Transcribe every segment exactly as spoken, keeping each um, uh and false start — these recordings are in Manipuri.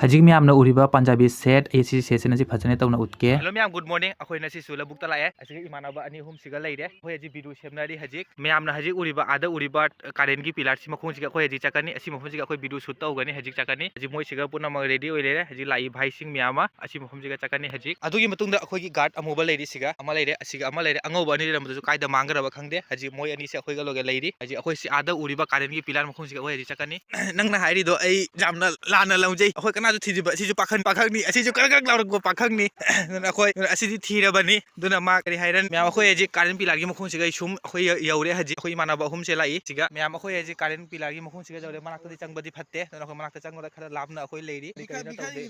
ꯍꯧꯖꯤꯛ ꯃꯌꯥꯝꯅ ꯎꯔꯤꯕ ꯄꯟꯖꯥꯕꯤ set, ꯑꯩ ꯁꯤ setꯁꯤꯅ ꯁꯤ ꯐꯖꯅ ꯇꯧꯅ ꯎꯠꯀꯦ꯫ Hello ꯃꯌꯥꯝ, good morning꯫ ꯑꯩꯈꯣꯏ ꯉꯁꯤꯁꯨ ꯂꯧꯕꯨꯛꯇ ꯂꯥꯛꯑꯦ꯫ ꯑꯁꯤꯒ ꯏꯃꯥꯟꯅꯕ ꯑꯅꯤ ꯑꯍꯨꯝꯁꯤꯒ ꯂꯩꯔꯦ꯫ ꯑꯩꯈꯣꯏ ꯍꯧꯖꯤꯛ video ꯁꯦꯝꯅꯔꯤ꯫ ꯍꯧꯖꯤꯛ ꯃꯌꯥꯝꯅ ꯍꯧꯖꯤꯛ ꯎꯔꯤꯕ, ꯑꯥꯗ ꯎꯔꯤꯕ currentꯀꯤ pillarꯁꯤ ꯃꯈꯣꯡꯁꯤꯒ ꯑꯩꯈꯣꯏ ꯍꯧꯖꯤꯛ ꯆꯠꯀꯅꯤ꯫ ꯑꯁꯤ ꯃꯐꯝꯁꯤꯒ ꯑꯩꯈꯣꯏ video shoot ꯇꯧꯒꯅꯤ꯫ ꯍꯧꯖꯤꯛ ꯆꯠꯀꯅꯤ꯫ ꯍꯧꯖꯤꯛ ꯃꯣꯏꯁꯤꯒ ꯄꯨꯝꯅꯃꯛ ready ꯑꯣꯏ ꯂꯩꯔꯦ꯫ ꯍꯧꯖꯤꯛ ꯂꯥꯛꯏ ꯚꯥꯏꯁꯤꯡ ꯃꯌꯥꯝ ꯑꯃ ꯑꯁꯤ ꯃꯐꯝꯁꯤꯒ ꯆꯠꯀꯅꯤ꯫ ꯍꯧꯖꯤꯛ ꯑꯗꯨꯒꯤ ꯃꯇꯨꯡꯗ ꯑꯩꯈꯣꯏꯒꯤ guard ꯑꯃꯨꯕ ꯂꯩꯔꯤ, ꯁꯤꯒ ꯑꯃ ꯂꯩꯔꯦ, ꯑꯁꯤꯒ ꯑꯃ ꯂꯩꯔꯦ꯫ ꯑꯉꯧꯕ ꯑꯅꯤ ꯂꯩꯔꯝꯕꯗꯨꯁꯨ ꯀꯥꯏꯗ ꯃꯥꯡꯈ꯭ꯔꯕ ꯈꯪꯗꯦ꯫ ꯍꯧꯖꯤꯛ ꯃꯣꯏ ꯑꯅꯤꯁꯦ ꯑꯩꯈꯣꯏꯒ ꯂꯣꯏꯒ ꯂꯩꯔꯤ꯫ ꯍꯧꯖꯤꯛ ꯑꯩꯈꯣꯏ ꯁꯤ ꯑꯥꯗ ꯎꯔꯤꯕ currentꯀꯤ pillar ꯃꯈꯣꯡꯁꯤꯒ ꯑꯩꯈꯣꯏ ꯍꯧꯖꯤꯛ ꯆꯠꯀꯅꯤ꯫ ꯅꯪꯅ ꯍꯥꯏꯔꯤꯗꯣ ꯑꯩ ꯌꯥꯝꯅ ꯂꯥꯟꯅ ꯂꯧꯖꯩ꯫ ꯑꯩꯈꯣꯏ ꯀꯅꯥꯁꯨ ꯊꯤꯗ꯭ꯔꯤꯕ꯫ ꯑꯁꯤꯁꯨ ꯄꯥꯈꯪ, ꯄꯥꯈꯪꯅꯤ꯫ ꯑꯁꯤꯁꯨ ꯀꯔꯛ ꯀꯔꯛ ꯂꯥꯎꯔꯛꯄ ꯄꯥꯈꯪꯅꯤ꯫ ꯑꯗꯨꯅ ꯑꯩꯈꯣꯏ ꯑꯁꯤꯗꯤ ꯊꯤꯔꯕꯅꯤ꯫ ꯑꯗꯨꯅ ꯃꯥ ꯀꯔꯤ ꯍꯥꯏꯔꯅꯤ? ꯃꯌꯥꯝ, ꯑꯩꯈꯣꯏ ꯍꯧꯖꯤꯛ current pillarꯒꯤ ꯃꯈꯣꯡꯁꯤꯒ ꯑꯩ ꯁꯨꯝ ꯑꯩꯈꯣꯏ ꯌꯧ-, ꯌꯧꯔꯦ꯫ ꯍꯧꯖꯤꯛ ꯑꯩꯈꯣꯏ ꯏꯃꯥꯟꯅꯕ ꯑꯍꯨꯝꯁꯦ ꯂꯥꯛꯏ꯫ ꯁꯤꯒ ꯃꯌꯥꯝ, ꯑꯩꯈꯣꯏ ꯍꯧꯖꯤꯛ current pillarꯒꯤ ꯃꯈꯣꯡꯁꯤꯒ ꯌꯧꯔꯦ꯫ ꯃꯅꯥꯛꯇꯗꯤ ꯆꯪꯕꯗꯤ ꯐꯠꯇꯦ꯫ ꯑꯗꯨꯅ ꯑꯩꯈꯣꯏ ꯃꯅꯥꯛꯇ ꯆꯪꯕꯗ ꯈꯔ ꯂꯥꯞꯅ ꯑꯩꯈꯣꯏ ꯂꯩꯔꯤ꯫ ꯀꯔꯤꯅꯣ ꯇꯧꯗꯦ꯫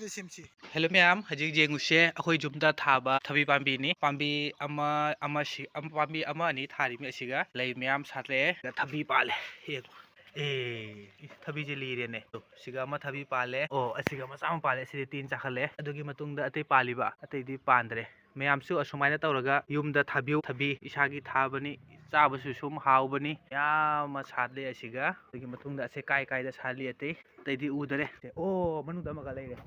Hello ꯃꯌꯥꯝ, ꯍꯧꯖꯤꯛ ꯌꯦꯡꯉꯨꯁꯦ ꯑꯩꯈꯣꯏ ꯌꯨꯝꯗ ꯊꯥꯕ ꯊꯕꯤ ꯄꯥꯝꯕꯤꯅꯤ꯫ ꯄꯥꯝꯕꯤ ꯑꯃ, ꯑꯃ ꯁꯤ-, ꯑꯃ, ꯄꯥꯝꯕꯤ ꯑꯃ ꯑꯅꯤ ꯊꯥꯔꯤꯕꯅꯤ꯫ ꯑꯁꯤꯒ ꯂꯩ ꯃꯌꯥꯝ ꯁꯥꯠꯂꯛꯑꯦ꯫ ꯊꯕꯤ ꯄꯥꯜꯂꯦ꯫ ꯌꯦꯡꯉꯨ꯫ ꯑꯦ, ꯏ, ꯊꯕꯤꯁꯦ ꯂꯤꯔꯦꯅꯦ꯫ ꯇꯨ, ꯁꯤꯒ ꯑꯃ ꯊꯕꯤ ꯄꯥꯜꯂꯦ꯫ ꯑꯣ, ꯑꯁꯤꯒ ꯃꯆꯥ ꯑꯃ ꯄꯥꯜꯂꯦ꯫ ꯁꯤꯗꯤ ꯇꯤꯟ ꯆꯥꯈꯠꯂꯦ꯫ ꯑꯗꯨꯒꯤ ꯃꯇꯨꯡꯗ ꯑꯇꯩ ꯄꯥꯜꯂꯤꯕ ꯑꯇꯩꯗꯤ ꯄꯥꯟꯗ꯭ꯔꯦ꯫ ꯃꯌꯥꯝꯁꯨ ꯑꯁꯨꯃꯥꯏꯅ ꯇꯧꯔꯒ ꯌꯨꯝꯗ ꯊꯥꯕꯤꯌꯨ꯫ ꯊꯕꯤ ꯏꯁꯥꯒꯤ ꯊꯥꯕꯅꯤ, ꯆꯥꯕꯁꯨ ꯁꯨꯝ ꯍꯥꯎꯕꯅꯤ꯫ ꯌꯥꯝ ꯑꯃ ꯁꯥꯠꯂꯦ ꯑꯁꯤꯒ꯫ ꯑꯗꯨꯒꯤ ꯃꯇꯨꯡꯗ ꯑꯁꯦ ꯀꯥꯏ ꯀꯥꯏꯗ ꯁꯥꯠꯂꯤ ꯑꯇꯩ? ꯑꯇꯩꯗꯤ ꯎꯗꯔꯦ꯫ ꯑꯣ, ꯃꯅꯨꯡꯗ ꯑꯃꯒ ꯂꯩꯔꯦ꯫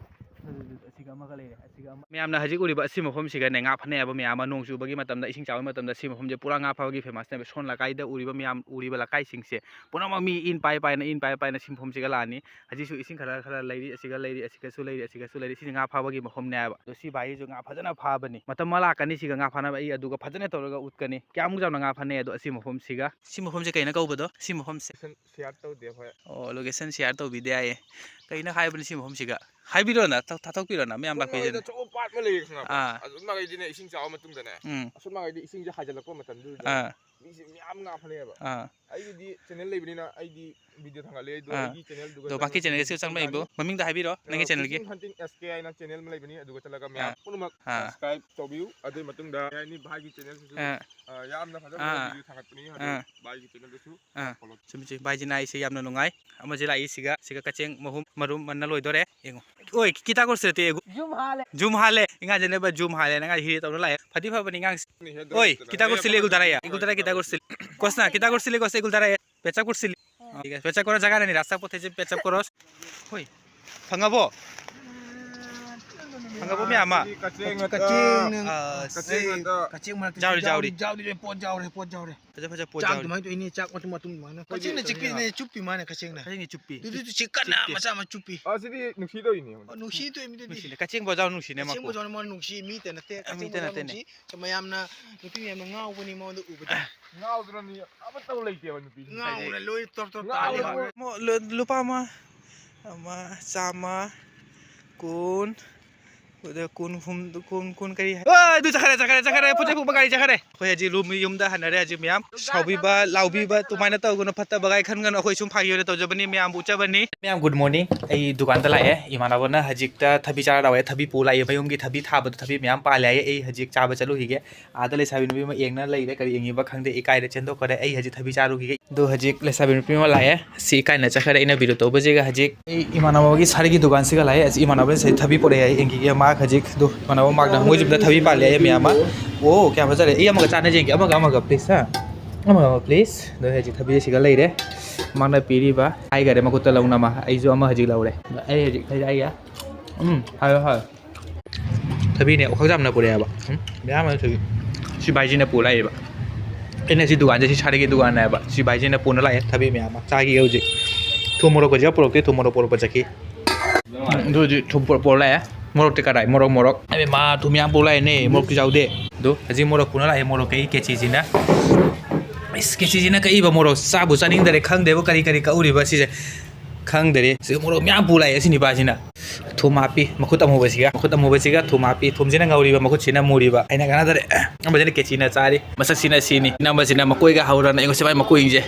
ꯑꯗꯨ, ꯑꯗꯨ, ꯑꯁꯤꯒ ꯑꯃꯒ ꯂꯩꯔꯦ꯫ ꯑꯁꯤꯒ ꯑꯃ꯫ ꯃꯌꯥꯝꯅ ꯍꯧꯖꯤꯛ ꯎꯔꯤꯕ ꯑꯁꯤ ꯃꯐꯝꯁꯤꯒꯅꯦ ꯉꯥ ꯐꯥꯅꯩ ꯍꯥꯏꯕ ꯃꯌꯥꯝ ꯑꯃ꯫ ꯅꯣꯡ ꯆꯨꯕꯒꯤ ꯃꯇꯝꯗ, ꯏꯁꯤꯡ ꯆꯥꯎꯕꯒꯤ ꯃꯇꯝꯗ ꯁꯤ ꯃꯐꯝꯁꯦ ꯄꯨꯔꯥ ꯉꯥ ꯐꯥꯕꯒꯤ famous ꯅꯦꯕ꯫ ꯁꯣꯝ ꯂꯩꯀꯥꯏꯗ ꯎꯔꯤꯕ ꯃꯌꯥꯝ, ꯎꯔꯤꯕ ꯂꯩꯀꯥꯏꯁꯤꯡꯁꯦ ꯄꯨꯝꯅꯃꯛ ꯃꯤ ꯏꯟ ꯄꯥꯏ ꯄꯥꯏꯅ, ꯏꯟ ꯄꯥꯏ ꯄꯥꯏꯅ ꯁꯤ ꯃꯐꯝꯁꯤꯒ ꯂꯥꯛꯑꯅꯤ꯫ ꯍꯧꯖꯤꯛꯁꯨ ꯏꯁꯤꯡ ꯈꯔ ꯈꯔ ꯂꯩꯔꯤ, ꯑꯁꯤꯒ ꯂꯩꯔꯤ, ꯑꯁꯤꯒꯁꯨ ꯂꯩꯔꯤ, ꯑꯁꯤꯒꯁꯨ ꯂꯩꯔꯤ꯫ ꯁꯤꯁꯦ ꯉꯥ ꯐꯥꯕꯒꯤ ꯃꯐꯝꯅꯦ ꯍꯥꯏꯕ꯫ ꯑꯗꯣ ꯁꯤ ꯚꯥꯏꯁꯤꯁꯨ ꯉꯥ ꯐꯖꯅ ꯐꯥꯕꯅꯤ꯫ ꯃꯇꯝ ꯑꯃ ꯂꯥꯛꯀꯅꯤ ꯁꯤꯒ ꯉꯥ ꯐꯥꯅꯕ, ꯑꯩ ꯑꯗꯨꯒ ꯐꯖꯅ ꯇꯧꯔꯒ ꯎꯠꯀꯅꯤ ꯀꯌꯥꯃꯨꯛ ꯆꯥꯎꯅ ꯉꯥ ꯐꯥꯅꯩ ꯑꯗꯣ꯫ ꯑꯁꯤ ꯃꯐꯝꯁꯤꯒ, ꯁꯤ ꯃꯐꯝꯁꯦ ꯀꯩꯅ ꯀꯧꯕꯗꯣ? ꯁꯤ ꯃꯐꯝꯁꯦ꯫ Location share ꯇꯧꯗꯦ ꯑꯩꯈꯣꯏ꯫ ꯑꯣ, location share ꯇꯧꯕꯤꯗꯦ ꯍꯥꯏꯌꯦ꯫ ꯀꯩꯅ ꯍꯥꯏꯕꯅꯤ ꯁꯤ ꯃꯐꯝꯁꯤꯒ? ꯍꯥꯏꯕꯤꯔꯣꯅ, ꯊꯥ-, ꯊꯥꯗꯣꯛꯄꯤꯔꯣꯅ ꯃꯌꯥꯝ ꯁꯣꯝ ꯂꯥꯛꯄꯤꯁꯤꯅ꯫ ꯅꯥꯀꯟꯗ ꯑꯆꯧꯕ ꯄꯥꯠ ꯑꯃ ꯂꯩꯌꯦ ꯈꯪꯉꯕ? ꯑꯥ꯫ ꯑꯗꯨꯝ ꯅꯥꯀꯟꯗꯅꯦ ꯏꯁꯤꯡ ꯆꯥꯎꯔ ꯃꯇꯨꯡꯗꯅꯦ꯫ ꯎꯝ꯫ ꯑꯁꯣꯝ ꯅꯥꯀꯟꯗ ꯏꯁꯤꯡꯁꯦ ꯍꯥꯏꯖꯤꯜꯂꯛꯄ ꯃꯇꯝꯗꯨꯗ ꯑꯥ꯫ ꯃꯤꯁꯦ ꯃꯌꯥꯝ ꯉꯥ ꯐꯥꯅꯩꯌꯦꯕ꯫ ꯑꯥ꯫ ꯑꯩꯒꯤꯗꯤ channel ꯂꯩꯕꯅꯤꯅ ꯑꯩꯗꯤ video ꯊꯥꯡꯒꯠꯂꯦ꯫ ꯑꯗꯣ ꯑꯥ꯫ ꯑꯩꯒꯤ channelꯗꯨꯒ ꯑꯗꯣ ꯃꯥꯒꯤ channelꯒꯁꯨ ꯆꯪꯕ ꯌꯥꯏ, bro꯫ ꯃꯃꯤꯡꯗꯣ ꯍꯥꯏꯕꯤꯔꯣ, ꯅꯪꯒꯤ channelꯒꯤ꯫ Fishing Hunting S K ꯍꯥꯏꯅ channel ꯑꯃ ꯂꯩꯕꯅꯤ꯫ ꯑꯗꯨꯒ ꯆꯠꯂꯒ ꯃꯌꯥꯝ ꯑꯥ꯫ ꯄꯨꯝꯅꯃꯛ ꯑꯥ꯫ Subscribe ꯇꯧꯕꯤꯌꯨ꯫ ꯑꯗꯨꯒꯤ ꯃꯇꯨꯡꯗ ꯀꯩ ꯍꯥꯏꯅꯤ, ꯚꯥꯏꯒꯤ channelꯁꯤꯁꯨ, ꯑꯥ꯫ ꯑꯥ, ꯌꯥꯝꯅ ꯐꯖꯕ ꯑꯥ꯫ Video ꯊꯥꯡꯒꯠꯄꯅꯤ꯫ ꯑꯗꯨ ꯑꯥ꯫ ꯚꯥꯏꯒꯤ channelꯗꯨꯁꯨ ꯑꯥ꯫ Follow꯫ ꯆꯨꯝꯃꯤ, ꯆꯨꯝꯃꯤ꯫ ꯚꯥꯏꯖꯤꯅ ꯑꯩꯁꯦ ꯌꯥꯝꯅ ꯅꯨꯡꯉꯥꯏ꯫ ꯑꯃꯁꯦ ꯂꯥꯛꯏ ꯁꯤꯒ, ꯁꯤꯒ ꯀꯆꯦꯡ ꯃꯍꯨꯝ, ꯃꯔꯨꯝ ꯃꯟꯅ ꯂꯣꯏꯗꯣꯔꯦ꯫ ꯌꯦꯡꯉꯣ꯫ ꯑꯣꯏ, ꯀꯤꯇꯥ ꯀꯣꯔꯁꯦ ꯇꯦ꯫ ꯖꯨꯝ ꯍꯥꯜꯂꯦ꯫ ꯖꯨꯝ ꯍꯥꯜꯂꯦ꯫ ꯏꯉꯥꯁꯦ ꯅꯦꯕ ꯖꯨꯝ ꯍꯥꯜꯂꯦ꯫ ꯅꯉꯥꯏ ꯍꯤꯔꯦ ꯇꯧꯔ ꯂꯥꯛꯑꯦ꯫ ꯐꯗꯤ ꯐꯕꯅꯤ ꯏꯉꯥꯡꯁꯦ꯫ ꯑꯣꯏ, ꯀꯤꯇꯥ ꯀꯣꯔꯁꯤꯂꯦ ꯏꯒꯨꯜ ꯗꯥꯔꯥꯌꯥ꯫ ꯏꯒꯨꯜ ꯗꯥꯔꯥ ꯀꯤꯇꯥ ꯀꯣꯔꯁꯤꯂꯦ꯫ ꯀꯣꯁꯅ ꯀꯤꯇꯥ ꯀꯣꯔꯁꯤꯂꯦ, ꯀꯣꯁ ꯏꯒꯨꯜ ꯗꯥꯔꯥꯌꯥ꯫ ꯄꯦꯆꯥ ꯀꯣꯔꯁꯤꯂꯦ꯫ ꯄꯦꯆꯥ ꯀꯣꯔꯁ ꯖꯒꯥꯅꯅꯤ, ꯔꯥꯁꯇꯥ ꯄꯣꯊꯦꯁꯦ ꯄꯦꯆꯥ ꯀꯣꯔꯁ꯫ ꯍꯣꯏ꯫ ꯐꯪꯉꯕꯣ? ꯍꯪꯒꯥꯝ ꯃꯌꯥꯝ ꯑꯃ꯫ ꯀꯛꯆꯦꯡ ꯉꯥꯛꯇ꯫ ꯀꯛꯆꯦꯡꯅ ꯑ, ꯀꯛꯆꯦꯡ ꯉꯥꯛꯇ꯫ ꯀꯛꯆꯦꯡ ꯃꯔꯛꯇ ꯌꯥꯎꯔꯤ, ꯌꯥꯎꯔꯤ, ꯌꯥꯎꯔꯤ꯫ ꯌꯥꯎꯔꯤ, ꯄꯣꯠ ꯌꯥꯎꯔꯦ, ꯄꯣꯠ ꯌꯥꯎꯔꯦ꯫ ꯐꯖ ꯐꯖ ꯄꯣꯠ ꯆꯥꯛ ꯌꯥꯎꯔꯤ꯫ ꯑꯗꯨꯃꯥꯏꯅ ꯇꯧꯏꯅꯦ, ꯆꯥꯛ ꯃꯇꯨꯝ ꯃꯇꯨꯝ ꯑꯗꯨꯃꯥꯏꯅ꯫ ꯑꯩꯈꯣꯏꯗꯤ ꯀꯛꯆꯦꯡꯅ ꯀꯛꯆꯦꯡ ꯆꯤꯛꯄꯤꯅꯦ, ꯉꯥꯛꯇ꯫ ꯆꯨꯞꯄꯤ ꯃꯥꯅꯦ ꯀꯛꯆꯦꯡꯅ꯫ ꯀꯛꯆꯦꯡꯅ ꯆꯨꯞꯄꯤ꯫ ꯑꯗꯨꯗꯤ ꯆꯤꯛꯀꯟꯅ ꯆꯤꯛꯇꯦ꯫ ꯃꯆꯥ ꯑꯃ ꯆꯨꯞꯄꯤ꯫ ꯑ, ꯁꯤꯗꯤ ꯅꯨꯡꯁꯤꯗꯧꯔꯤꯅꯦ꯫ ꯑꯣ, ꯅꯨꯡꯁꯤ ꯇꯣꯏꯃꯤꯗꯨꯗꯤ꯫ ꯅꯨꯡꯁꯤꯅꯦ꯫ ꯀꯛꯆꯦꯡ ꯕꯣꯖꯥꯎ ꯅꯨꯡꯁꯤꯅꯦ ꯀꯛꯆꯦꯡ ꯃꯀꯣ꯫ ꯕꯣꯖꯥꯎꯅ ꯃꯥ ꯅꯨꯡꯁꯤ, ꯃꯤ ꯇ ꯅꯠꯇꯦ꯫ ꯑ, ꯃꯤ ꯀꯛꯆꯦꯡ ꯇ ꯕꯣꯖꯥꯎ ꯅꯠꯇꯦꯅꯦ꯫ ꯅꯨꯡꯁꯤ꯫ ꯁꯤ ꯃꯌꯥꯝꯅ, ꯅꯨꯄꯤ ꯃꯌꯥꯝꯅ ꯉꯥꯎꯕꯅꯤ ꯃꯉꯣꯟꯗ ꯎꯕꯗ꯫ ꯉꯥꯎꯗ꯭ꯔꯕꯅꯤ, ꯑꯃꯠꯇ ꯂꯩꯇꯦꯕ ꯅꯨꯄꯤꯁꯦ꯫ ꯉꯥꯎꯔꯦ, ꯂꯣꯏ ꯇꯣꯞ ꯇꯣꯞ ꯉꯥꯎꯔꯦ꯫ ꯇꯥꯔꯦ꯫ ꯃꯣ-, ꯂꯨ-, ꯂꯨꯄꯥ ꯑꯃ, ꯑꯃ, ꯆꯥꯝꯃ, ꯀꯨꯟ, ꯑꯗ ꯀꯨꯟ ꯍꯨꯝ-, ꯀꯨꯟ, ꯀꯨꯟ ꯀꯔꯤ ꯍꯥꯏ-, ꯑ, ꯑꯗꯨ ꯆꯠꯈ꯭ꯔꯦ, ꯆꯠꯈ꯭ꯔꯦ, ꯆꯠꯈ꯭ꯔꯦ, ꯄꯣꯠ ꯆꯩ ꯄꯨꯕ ꯒꯥꯔꯤ ꯆꯠꯈ꯭ꯔꯦ꯫ ꯑꯩꯈꯣꯏ ꯍꯧꯖꯤꯛ ꯂꯨꯝ-, ꯌꯨꯝꯗ ꯍꯟꯅꯔꯦ ꯍꯧꯖꯤꯛ ꯃꯌꯥꯝ꯫ ꯁꯥꯎꯕꯤꯕ, ꯂꯥꯎꯕꯤꯕ ꯑꯗꯨꯃꯥꯏꯅ ꯇꯧꯒꯅꯨ, ꯐꯠꯇꯕ ꯒꯥꯏ ꯈꯟꯒꯅꯨ, ꯑꯩꯈꯣꯏ ꯁꯨꯝ ꯐꯥꯒꯤ ꯑꯣꯏꯅ ꯇꯧꯖꯕꯅꯤ, ꯃꯌꯥꯝꯕꯨ ꯎꯠꯆꯕꯅꯤ꯫ ꯃꯌꯥꯝ good morning꯫ ꯑꯩ ꯗꯨꯀꯥꯟꯗ ꯂꯥꯛꯑꯦ, ꯏꯃꯥꯟꯅꯕꯅ ꯍꯧꯖꯤꯛꯇ ꯊꯕꯤ ꯆꯥꯔ ꯂꯥꯛꯑꯦ, ꯊꯕꯤ ꯄꯨ ꯂꯥꯛꯑꯦ, ꯃꯌꯨꯝꯒꯤ ꯊꯕꯤ ꯊꯥꯕꯗꯣ ꯊꯕꯤ ꯃꯌꯥꯝ ꯄꯥꯜꯂꯦ ꯍꯥꯏꯌꯦ, ꯑꯩ ꯍꯧꯖꯤꯛ ꯆꯥꯕ ꯆꯠꯂꯨꯈꯤꯒꯦ꯫ ꯑꯥꯗ ꯂꯩꯁꯥꯕꯤ ꯅꯨꯄꯤ ꯑꯃ ꯌꯦꯡꯅ ꯂꯩꯔꯦ, ꯀꯔꯤ ꯌꯦꯡꯉꯤꯕ ꯈꯪꯗꯦ, ꯏꯀꯥꯏꯔꯦ ꯆꯦꯟꯊꯣꯛꯈ꯭ꯔꯦ꯫ ꯑꯩ ꯍꯧꯖꯤꯛ ꯊꯕꯤ ꯆꯥꯔꯨꯈꯤꯒꯦ꯫ ꯑꯗꯣ ꯍꯧꯖꯤꯛ ꯂꯩꯁꯥꯕꯤ ꯅꯨꯄꯤ ꯑꯃ ꯂꯥꯛꯑꯦ, ꯁꯤ ꯏꯀꯥꯏꯅ ꯆꯠꯈ꯭ꯔꯦ ꯑꯩꯅ video ꯇꯧꯕꯁꯤꯒ꯫ ꯍꯧꯖꯤꯛ ꯑꯩ ꯏꯃꯥꯟꯅꯕꯒꯤ ꯁꯥꯔꯒꯤ ꯗꯨꯀꯥꯟꯁꯤꯒ ꯂꯥꯛꯑꯦ꯫ ꯑꯁ, ꯏꯃꯥꯟꯅꯕꯅ ꯁꯤꯗ ꯊꯕꯤ ꯄꯨꯔꯛꯑꯦ ꯍꯥꯏ, ꯌꯦꯡꯈꯤꯒꯦ ꯃꯥ ꯍꯧꯖꯤꯛ꯫ ꯑꯗꯣ ꯏꯃꯥꯟꯅꯕ ꯃꯥꯛꯅ ꯃꯣꯏ ꯌꯨꯝꯗ ꯊꯕꯤ ꯄꯥꯜꯂꯦ ꯍꯥꯏꯌꯦ ꯃꯌꯥꯝ ꯑꯃ꯫ ꯑꯣ, ꯀꯌꯥꯝ ꯐꯖꯔꯦ꯫ ꯑꯩ ꯑꯃꯒ ꯆꯥꯅ ꯌꯦꯡꯒꯦ, ꯑꯃꯒ, ꯑꯃꯒ please ꯍꯥ, ꯑꯃꯒ ꯑꯃꯒ please꯫ ꯑꯗꯣ ꯍꯧꯖꯤꯛ ꯊꯕꯤ ꯑꯁꯤꯒ ꯂꯩꯔꯦ, ꯃꯥꯅ ꯄꯤꯔꯤꯕ ꯍꯥꯏꯈꯔꯦ ꯃꯈꯨꯠꯇ ꯂꯧꯅꯕ꯫ ꯑꯩꯁꯨ ꯑꯃ ꯍꯧꯖꯤꯛ ꯂꯧꯔꯦ꯫ ꯑꯗꯣ ꯑꯩ ꯍꯧꯖꯤꯛ ꯍꯥꯏꯔꯛꯑꯒꯦ꯫ ꯎꯝ, ꯍꯥꯏꯌꯣ, ꯍꯥꯏꯌꯣ꯫ ꯊꯕꯤꯅꯦ, ꯑꯣꯈꯥꯛ ꯌꯥꯝꯅ ꯄꯨꯔꯛꯑꯦꯕ꯫ ꯎꯝ, ꯃꯌꯥꯝ ꯑꯃ ꯊꯕꯤ꯫ ꯁꯤ ꯚꯥꯏꯖꯤꯅ ꯄꯨ ꯂꯥꯛꯑꯦꯕ꯫ ꯑꯩꯅ ꯁꯤ ꯗꯨꯀꯥꯟꯁꯦ ꯁꯤ ꯁꯥꯔꯒꯤ ꯗꯨꯀꯥꯟꯅꯦꯕ꯫ ꯁꯤ ꯚꯥꯏꯖꯤꯅ ꯄꯨꯅ ꯂꯥꯛꯑꯦ ꯊꯕꯤ ꯃꯌꯥꯝ ꯑꯃ꯫ ꯆꯥꯈꯤꯒꯦ ꯍꯧꯖꯤꯛ꯫ ꯊꯨꯝ ꯃꯣꯔꯣꯛꯀꯁꯦ ꯄꯨꯔꯛꯇꯦ, ꯊꯨꯝ ꯃꯣꯔꯣꯛ ꯄꯨꯔꯛꯄ ꯆꯠꯈꯤ꯫ ꯎꯝ, ꯑꯗꯨ ꯍꯧꯖꯤꯛ ꯊꯨꯝ ꯄꯨꯔꯛ-, ꯄꯨꯔꯛ ꯂꯥꯛꯑꯦ꯫ ꯃꯣꯔꯣꯛꯇꯤ ꯀꯗꯥꯏ? ꯃꯣꯔꯣꯛ, ꯃꯣꯔꯣꯛ꯫ ꯑꯩ ꯃꯥ ꯊꯨꯝ ꯌꯥꯝ ꯄꯨ ꯂꯥꯛꯑꯦꯅꯦ, ꯃꯣꯔꯣꯛꯇꯤ ꯌꯥꯎꯗꯦ꯫ ꯑꯗꯨ ꯍꯧꯖꯤꯛ ꯃꯣꯔꯣꯛ ꯄꯨꯅ ꯂꯥꯛꯑꯦ, ꯃꯣꯔꯣꯛ ꯀꯛꯏ ꯀꯦꯆꯤꯁꯤꯅ꯫ ꯏꯁ, ꯀꯦꯆꯤꯁꯤꯅ ꯀꯛꯏꯕ ꯃꯣꯔꯣꯛ ꯆꯥꯕꯨ ꯆꯥꯅꯤꯡꯗꯔꯦ, ꯈꯪꯗꯦꯕ ꯀꯔꯤ ꯀꯔꯤ ꯀꯛꯎꯔꯤꯕ ꯁꯤꯁꯦ꯫ ꯈꯪꯗꯔꯦ꯫ ꯁꯤ ꯃꯣꯔꯣꯛ ꯃꯌꯥꯝ ꯄꯨ ꯂꯥꯛꯑꯦ ꯁꯤ ꯅꯤꯄꯥꯁꯤꯅ꯫ ꯊꯨꯝ ꯍꯥꯞꯄꯤ ꯃꯈꯨꯠ ꯑꯃꯨꯕꯁꯤꯒ, ꯃꯈꯨꯠ ꯑꯃꯨꯕꯁꯤꯒ ꯊꯨꯝ ꯍꯥꯞꯄꯤ꯫ ꯊꯨꯝꯁꯤꯅ ꯉꯧꯔꯤꯕ, ꯃꯈꯨꯠꯁꯤꯅ ꯃꯨꯔꯤꯕ꯫ ꯑꯩꯅ ꯀꯥꯟꯅꯗꯔꯦ꯫ ꯑꯃꯁꯤꯅ ꯀꯦꯆꯤꯅ ꯆꯥꯔꯤ, ꯃꯁꯛꯁꯤꯅ ꯁꯤꯅꯤ꯫ ꯏꯅꯝꯕꯁꯤꯅ ꯃꯀꯣꯏꯒ ꯍꯧꯔꯅ ꯑꯩꯉꯣꯟꯗ ꯁꯤ ꯃꯥꯏ ꯃꯀꯣꯏꯁꯦ꯫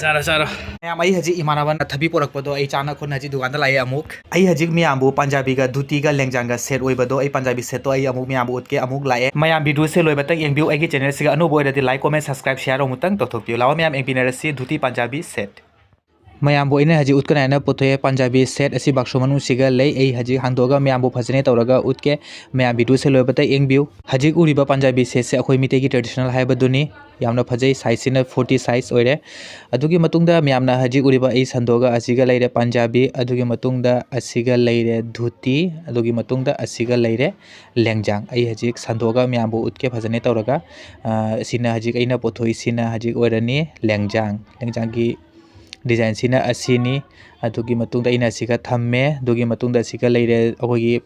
ꯆꯥꯔꯣ, ꯆꯥꯔꯣ꯫ ꯃꯌꯥꯝ, ꯑꯩ ꯍꯧꯖꯤꯛ ꯏꯃꯥꯟꯅꯕꯅ ꯊꯕꯤ ꯄꯨꯔꯛꯄꯗꯣ ꯑꯩ ꯆꯥꯅ ꯈꯣꯠꯅ ꯍꯧꯖꯤꯛ ꯗꯨꯀꯥꯟꯗ ꯂꯥꯛꯑꯦ ꯑꯃꯨꯛ꯫ ꯑꯩ ꯍꯧꯖꯤꯛ ꯃꯌꯥꯝꯕꯨ ꯄꯟꯖꯥꯕꯤꯒ ꯙꯨꯇꯤꯒ ꯂꯦꯡꯖꯥꯡꯒ set ꯑꯣꯏꯕꯗꯣ, ꯑꯩ ꯄꯟꯖꯥꯕꯤ setꯇꯣ ꯑꯩ ꯑꯃꯨꯛ ꯃꯌꯥꯝꯕꯨ ꯎꯠꯀꯦ, ꯑꯃꯨꯛ ꯂꯥꯛꯑꯦ꯫ ꯃꯌꯥꯝ videoꯁꯦ ꯂꯣꯏꯕꯇꯪ ꯌꯦꯡꯕꯤꯌꯨ꯫ ꯑꯩꯒꯤ channelꯁꯤꯒ ꯑꯅꯧꯕ ꯑꯣꯏꯔꯗꯤ like, comment, subscribe, share ꯑꯃꯨꯛꯇꯪ ꯇꯧꯊꯣꯛꯄꯤꯌꯨ꯫ ꯂꯥꯛꯑꯣ ꯃꯌꯥꯝ ꯌꯦꯡꯕꯤꯅꯔꯁꯤ ꯙꯨꯇꯤ ꯄꯟꯖꯥꯕꯤ set꯫ ꯃꯌꯥꯝꯕꯨ ꯑꯩꯅ ꯍꯧꯖꯤꯛ ꯎꯠꯀꯅꯤ ꯍꯥꯏꯅ ꯄꯨꯊꯣꯛꯑꯦ ꯄꯟꯖꯥꯕꯤ ꯁꯦꯠ ꯑꯁꯤ ꯕꯥꯛꯁꯣ ꯃꯅꯨꯡꯁꯤꯒ ꯂꯩ꯫ ꯑꯩ ꯍꯧꯖꯤꯛ ꯍꯥꯡꯗꯣꯛꯑꯒ ꯃꯌꯥꯝꯕꯨ ꯐꯖꯅ ꯇꯧꯔꯒ ꯎꯠꯀꯦ꯫ ꯃꯌꯥꯝ ꯚꯤꯗꯤꯑꯣꯁꯦ ꯂꯣꯏꯕꯇ ꯌꯦꯡꯕꯤꯌꯨ꯫ ꯍꯧꯖꯤꯛ ꯎꯔꯤꯕ ꯄꯟꯖꯥꯕꯤ ꯁꯦꯠꯁꯦ ꯑꯩꯈꯣꯏ ꯃꯤꯇꯩꯒꯤ ꯇ꯭ꯔꯦꯗꯤꯁꯅꯦꯜ ꯍꯥꯏꯕꯗꯨꯅꯤ꯫ ꯌꯥꯝꯅ ꯐꯖꯩ, ꯁꯥꯏꯖꯁꯤꯅ ꯐꯣꯔꯇꯤ ꯁꯥꯏꯖ ꯑꯣꯏꯔꯦ꯫ ꯑꯗꯨꯒꯤ ꯃꯇꯨꯡꯗ ꯃꯌꯥꯝꯅ ꯍꯧꯖꯤꯛ ꯎꯔꯤꯕ ꯑꯩ ꯁꯟꯗꯣꯛꯑꯒ ꯑꯁꯤꯒ ꯂꯩꯔꯦ ꯄꯟꯖꯥꯕꯤ, ꯑꯗꯨꯒꯤ ꯃꯇꯨꯡꯗ ꯑꯁꯤꯒ ꯂꯩꯔꯦ ꯙꯨꯇꯤ, ꯑꯗꯨꯒꯤ ꯃꯇꯨꯡꯗ ꯑꯁꯤꯒ ꯂꯩꯔꯦ ꯂꯦꯡꯖꯥꯡ꯫ ꯑꯩ ꯍꯧꯖꯤꯛ ꯁꯟꯗꯣꯛꯑꯒ ꯃꯌꯥꯝꯕꯨ ꯎꯠꯀꯦ ꯐꯖꯅ ꯇꯧꯔꯒ꯫ ꯑ, ꯁꯤꯅ ꯍꯧꯖꯤꯛ ꯑꯩꯅ ꯄꯨꯊꯣꯛꯏꯁꯤꯅ ꯍꯧꯖꯤꯛ ꯑꯣꯏꯔꯅꯤ ꯂꯦꯡꯖꯥꯡ꯫ ꯂꯦꯡꯖꯥꯡꯒꯤ ꯗꯤꯖꯥꯏꯟꯁꯤꯅ ꯑꯁꯤꯅꯤ꯫ ꯑꯗꯨꯒꯤ ꯃꯇꯨꯡꯗ ꯑꯩꯅ ꯑꯁꯤꯒ ꯊꯝꯃꯦ꯫ ꯑꯗꯨꯒꯤ ꯃꯇꯨꯡꯗ ꯑꯁꯤꯒ ꯂꯩꯔꯦ ꯑꯩꯈꯣꯏꯒꯤ,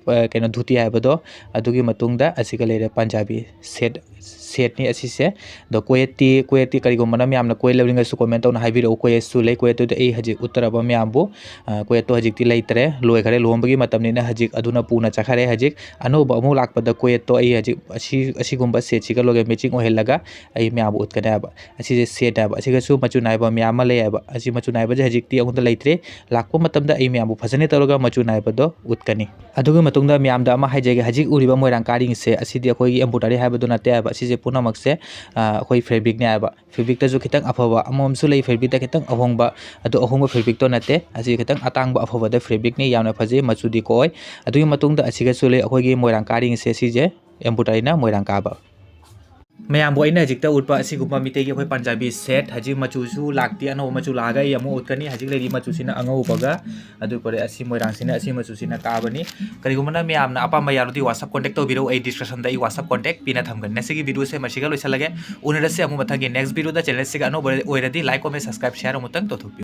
ꯑ, ꯀꯩꯅꯣ, ꯙꯨꯇꯤ ꯍꯥꯏꯕꯗꯣ꯫ ꯑꯗꯨꯒꯤ ꯃꯇꯨꯡꯗ ꯑꯁꯤꯒ ꯂꯩꯔꯦ ꯄꯟꯖꯥꯕꯤ ꯁꯦꯠ, ꯁꯦꯠꯅꯤ ꯑꯁꯤꯁꯦ꯫ ꯑꯗꯣ ꯀꯣꯌꯦꯠꯇꯤ, ꯀꯣꯌꯦꯠꯇꯤ ꯀꯔꯤꯒꯨꯝꯕꯅ ꯃꯌꯥꯝꯅ ꯀꯣꯌꯦꯠ ꯂꯧꯅꯤꯡꯉꯁꯨ ꯀꯣꯃꯦꯟ ꯇꯧꯅ ꯍꯥꯏꯕꯤꯔꯛꯎ꯫ ꯀꯣꯌꯦꯠꯁꯨ ꯂꯩ, ꯀꯣꯌꯦꯠꯇꯨꯗꯤ ꯑꯩ ꯍꯧꯖꯤꯛ ꯎꯠꯇꯔꯕ ꯃꯌꯥꯝꯕꯨ꯫ ꯑ, ꯀꯣꯌꯦꯠꯇꯣ ꯍꯧꯖꯤꯛꯇꯤ ꯂꯩꯇ꯭ꯔꯦ, ꯂꯣꯏꯈꯔꯦ꯫ ꯂꯨꯍꯣꯡꯕꯒꯤ ꯃꯇꯝꯅꯤꯅ ꯍꯧꯖꯤꯛ ꯑꯗꯨꯅ ꯄꯨꯅ ꯆꯠꯈꯔꯦ꯫ ꯍꯧꯖꯤꯛ ꯑꯅꯧꯕ ꯑꯃꯨꯛ ꯂꯥꯛꯄꯗ ꯀꯣꯌꯦꯠꯇꯣ ꯑꯩ ꯍꯧꯖꯤꯛ ꯑꯁꯤ, ꯑꯁꯤꯒꯨꯝꯕ ꯁꯦꯠꯁꯤꯒ ꯂꯣꯏꯅ ꯃꯦꯆꯤꯡ ꯑꯣꯏꯍꯜꯂꯒ ꯑꯩ ꯃꯌꯥꯝꯕꯨ ꯎꯠꯀꯅꯤ ꯍꯥꯏꯕ꯫ ꯑꯁꯤꯁꯦ ꯁꯦꯠ ꯍꯥꯏꯕ꯫ ꯑꯁꯤꯒꯁꯨ ꯃꯆꯨ ꯅꯥꯏꯕ ꯃꯌꯥꯝ ꯑꯃ ꯂꯩ ꯍꯥꯏꯕ꯫ ꯑꯁꯤ ꯃꯆꯨ ꯅꯥꯏꯕꯁꯦ ꯍꯧꯖꯤꯛꯇꯤ ꯑꯩꯉꯣꯟꯗ ꯂꯩꯇ꯭ꯔꯦ꯫ ꯂꯥꯛꯄ ꯃꯇꯝꯗ ꯑꯩ ꯃꯌꯥꯝꯕꯨ ꯐꯖꯅ ꯇꯧꯔꯒ ꯃꯆꯨ ꯅꯥꯏꯕꯗꯣ ꯎꯠꯀꯅꯤ꯫ ꯑꯗꯨꯒꯤ ꯃꯇꯨꯡꯗ ꯃꯌꯥꯝꯗ ꯑꯃ ꯍꯥꯏꯖꯒꯦ, ꯍꯧꯖꯤꯛ ꯎꯔꯤꯕ ꯃꯣꯏꯔꯥꯡ ꯀꯥꯔꯤꯡꯁꯦ, ꯑꯁꯤꯗꯤ ꯑꯩꯈꯣꯏꯒꯤ embroidery ꯍꯥꯏꯕꯗꯨ ꯅꯠꯇꯦ ꯍꯥꯏꯕ꯫ ꯑꯁꯤꯁꯦ ꯄꯨꯝꯅꯃꯛꯁꯦ, ꯑ, ꯑꯩꯈꯣꯏ fabricꯅꯦ ꯍꯥꯏꯕ꯫ Fabricꯇꯁꯨ ꯈꯤꯇꯪ ꯑꯐꯕ ꯑꯃꯃꯝꯁꯨ ꯂꯩ, fabricꯇ ꯈꯤꯇꯪ ꯑꯍꯣꯡꯕ, ꯑꯗꯣ ꯑꯍꯣꯡꯕ fabricꯇꯣ ꯅꯠꯇꯦ꯫ ꯑꯁꯤ ꯈꯤꯇꯪ ꯑꯇꯥꯡꯕ ꯑꯐꯕꯗ fabricꯅꯤ, ꯌꯥꯝꯅ ꯐꯖꯩ, ꯃꯆꯨꯗꯤ ꯀꯣꯛꯑꯣꯏ꯫ ꯑꯗꯨꯒꯤ ꯃꯇꯨꯡꯗ ꯑꯁꯤꯒꯁꯨ ꯂꯩ, ꯑꯩꯈꯣꯏꯒꯤ ꯃꯣꯏꯔꯥꯡ ꯀꯥꯔꯤꯡꯁꯦ, ꯁꯤꯁꯦ embroideryꯅ ꯃꯣꯏꯔꯥꯡ ꯀꯥꯕ꯫ ꯃꯌꯥꯝꯕꯨ ꯑꯩꯅ ꯍꯧꯖꯤꯛꯇ ꯎꯠꯄ ꯑꯁꯤꯒꯨꯝꯕ ꯃꯤꯇꯩꯒꯤ ꯑꯩꯈꯣꯏ ꯄꯟꯖꯥꯕꯤ ꯁꯦꯠ, ꯍꯧꯖꯤꯛ ꯃꯆꯨꯁꯨ ꯂꯥꯛꯇꯦ, ꯑꯅꯧꯕ ꯃꯆꯨ ꯂꯥꯛꯑꯒ ꯑꯩ ꯑꯃꯨꯛ ꯎꯠꯀꯅꯤ꯫ ꯍꯧꯖꯤꯛ ꯂꯩꯔꯤ ꯃꯆꯨꯁꯤꯅ ꯑꯉꯧꯕꯒ, ꯑꯗꯨ ꯄꯣꯔꯦ ꯑꯁꯤ ꯃꯣꯏꯔꯥꯡꯁꯤꯅ ꯑꯁꯤ ꯃꯆꯨꯁꯤꯅ ꯀꯥꯕꯅꯤ꯫ ꯀꯔꯤꯒꯨꯝꯕꯅ ꯃꯌꯥꯝꯅ ꯑꯄꯥꯝꯕ ꯌꯥꯎꯔꯗꯤ WhatsApp contact ꯇꯧꯕꯤꯔꯛꯎ, ꯑꯩ descriptionꯗ ꯑꯩ WhatsApp contact ꯄꯤꯅ ꯊꯝꯒꯅꯤ꯫ ꯉꯁꯤꯒꯤ videoꯁꯦ ꯃꯁꯤꯒ ꯂꯣꯏꯁꯤꯜꯂꯒꯦ꯫ ꯎꯅꯔꯁꯤ ꯑꯃꯨꯛ ꯃꯊꯪꯒꯤ next videoꯗ꯫ Channelꯁꯤꯒ ꯑꯅꯧꯕ ꯑꯣꯏꯔꯗꯤ like, comment, subscribe, share ꯑꯃꯨꯛꯇꯪ ꯇꯧꯊꯣꯛꯄꯤꯌꯨ꯫